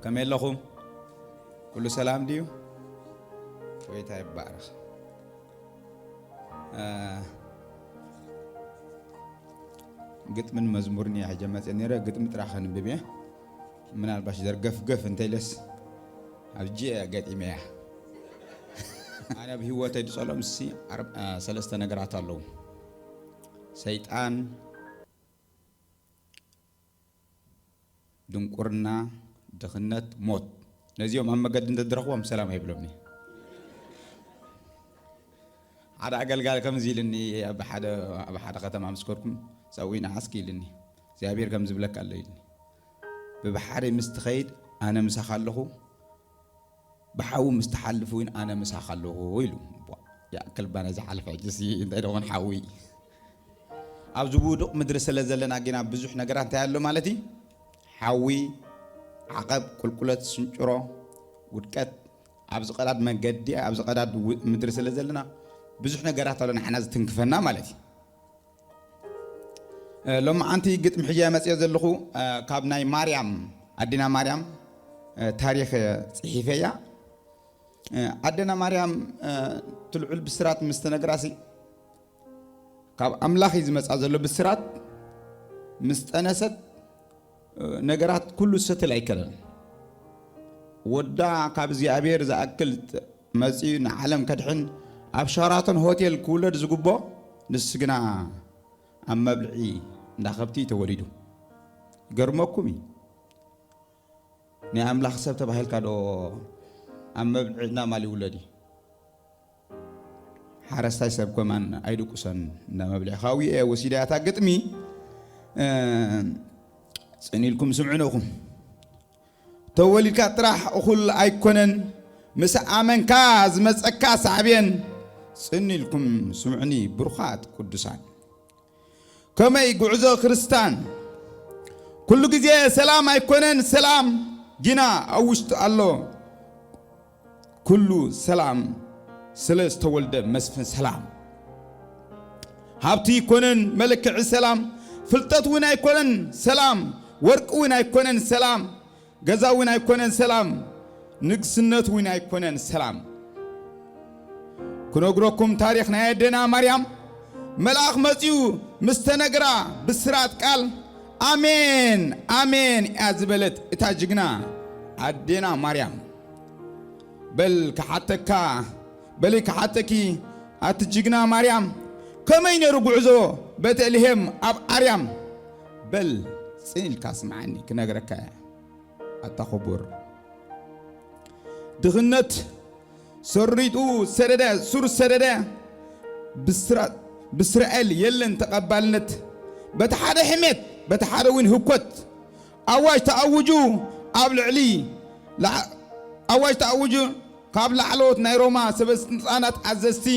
ከመይ ኣለኹም? ኩሉ ሰላም ድዩ? ጎይታ ይባረኽ። እ፣ ግጥምን መዝሙርን እየ ሕጀ መፅእ ነይረ። ግጥሚ ጥራሕ ከንብብ እየ። ምናልባሽ ዘርገፍገፍ እንተኢለስ ኣብጂ እየ ገጢመ እያ። ኣነ ኣብ ህይወተይ ዝፀሎም ሲ ዓር-፣ እ፣ ሰለስተ ነገራት ኣለዉ። ሰይጣን፣ ድንቁርና፣ ድኽነት፣ ሞት። ነዚኦም ኣብ መገዲ እንተድረኽቦም ሰላም ኣይብሎምኒ። ሓደ ኣገልጋሊ ከምዚ ኢልኒ፣ ኣብ ሓደ፣ ኣብ ሓደ ከተማ ምስ ከድኩም ሰብኡይ ንዓስኪ ኢልኒ። እግዚኣብሔር ከም ዝብለካ ኣሎ ኢልኒ። ብባሕሪ ምስ ትኸይድ ኣነ ምሳኻ ኣለኹ፣ ብሓዊ ምስ ትሓልፍ እውን ኣነ ምሳኻ ኣለኹ ኢሉ። ቧ፣ ይኣክል ባነ ዝሓልፈ ሕጅሲ እንታይ ደኾን ሓዊ? ኣብዚ ውዱቕ ምድሪ ስለ ዘለና ግና ብዙሕ ነገራት እንታይ ኣሎ ማለት እዩ? ሓዊ፣ ዓቐብ፣ ቁልቁለት፣ ስንጭሮ፣ ውድቀት፣ ኣብዚ ቀዳድ መንገዲ፣ ኣብዚ ቀዳድ ው-፣ ምድሪ ስለ ዘለና ብዙሕ ነገራት ኣሎ ንዓና ዝትንክፈና ማለት እዩ። እ፣ ሎማዓንቲ ግጥሚ ሕጂ መፅኦ ዘለኹ፣ እ፣ ካብ ናይ ማርያም፣ ኣዴና ማርያም፣ እ፣ ታሪኽ፣ እ፣ ፅሒፈያ። እ፣ ኣዴና ማርያም፣ እ፣ እቲ ልዑል ብስራት ምስ ተነግራሲ፣ ካብ ኣምላኽ እዩ ዝመጻ ዘሎ ብስራት። ምስ ጠነሰት፣ እ፣ ነገራት ኩሉ ሰትል ኣይከለን። ወዳ ካብ እግዚኣብሔር ዝኣክል ጥ-፣ መጺኡ ንዓለም ከድሕን ኣብ ሸራተን ሆቴል ክውለድ ዝግቦ፣ ንሱ ግና ኣብ መብልዒ እንዳ ከብቲ እዩ ተወሊዱ። ይገርመኩም እዩ። ናይ ኣምላኽ ሰብ ተባሂልካ ዶ ኣብ መብልዒ እንዳ ማል ይውለድ እዩ? ሓረስታይ ሰብ ከማን ኣይድቁሰን እንዳ መብልዒ። ካብኡ እየ ወሲደያ እታ ግጥሚ። እ፣ ጽን ኢልኩም ስምዑ ንእኹም። ተወሊድካ ጥራሕ እኹል ኣይኮነን፣ ምስ ኣመንካ ዝመጸካ ሳዕቤን። ጽን ኢልኩም ስምዑኒ ብሩኻት ቅዱሳን። ከመይ ጉዕዞ ክርስታን? ኩሉ ግዜ ሰላም ኣይኮነን ሰላም፣ ግና ኣብ ውሽጢ ኣሎ ኩሉ ሰላም፣ ስለ ዝተወልደ መስፍን ሰላም። ሃብቲ ኣይኮነን መለክዒ ሰላም፣ ፍልጠት እውን ኣይኮነን ሰላም፣ ወርቂ እውን ኣይኮነን ሰላም፣ ገዛ እውን ኣይኮነን ሰላም፣ ንግስነት እውን ኣይኮነን ሰላም። ክነግረኩም ታሪኽ ናይ ኣደና ማርያም፣ መልኣኽ መጺኡ ምስ ተነግራ ብስራት ቃል፣ ኣሜን ኣሜን እያ ዝበለት እታ ጅግና ኣዴና ማርያም። በል ክሓተካ፣ በሊ ክሓተኪ ኣቲ ጅግና ማርያም፣ ከመይ ነይሩ ጉዕዞ ቤተልሔም ኣብ ኣርያም? በል ጽን ኢልካ ስምዓኒ ክነግረካ እየ ኣታ ክቡር። ድኽነት ሰሪጡ ሰደደ፣ ሱር ሰደደ። ብስራ-፣ ብእስራኤል የለን ተቐባልነት። በቲ ሓደ ሕሜት፣ በቲ ሓደ እውን ህኮት። ኣዋጅ ተኣውጁ ኣብ ልዕሊ ላ-፣ ኣዋጅ ተኣውጁ ካብ ላዕለዎት ናይ ሮማ ሰበስልጣናት ኣዘዝቲ።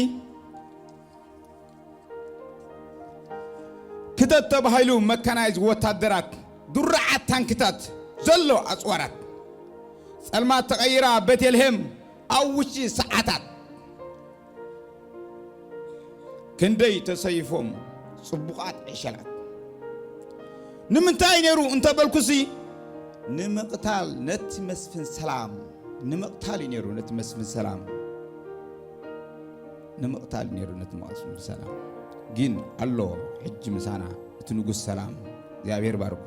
ክተት ተባሂሉ መካናይዝ ወታደራት፣ ድሩዓት ታንክታት ዘሎ ኣጽዋራት። ጸልማት ተቐይራ ቤተልሔም ኣብ ውሽጢ ሰዓታት። ክንደይ ተሰይፎም ጽቡቓት ዕሸላት። ንምንታይ ነይሩ እንተበልኩሲ፣ ንምቕታል ነቲ መስፍን ሰላም፣ ንምቕታል እዩ ነይሩ ነቲ መስፍን ሰላም፣ ንምቕታል እዩ ነይሩ ነቲ መስፍን ሰላም። ግን ኣሎ ሕጂ ምሳና እቲ ንጉስ ሰላም፣ እግዚኣብሔር ባርኩ።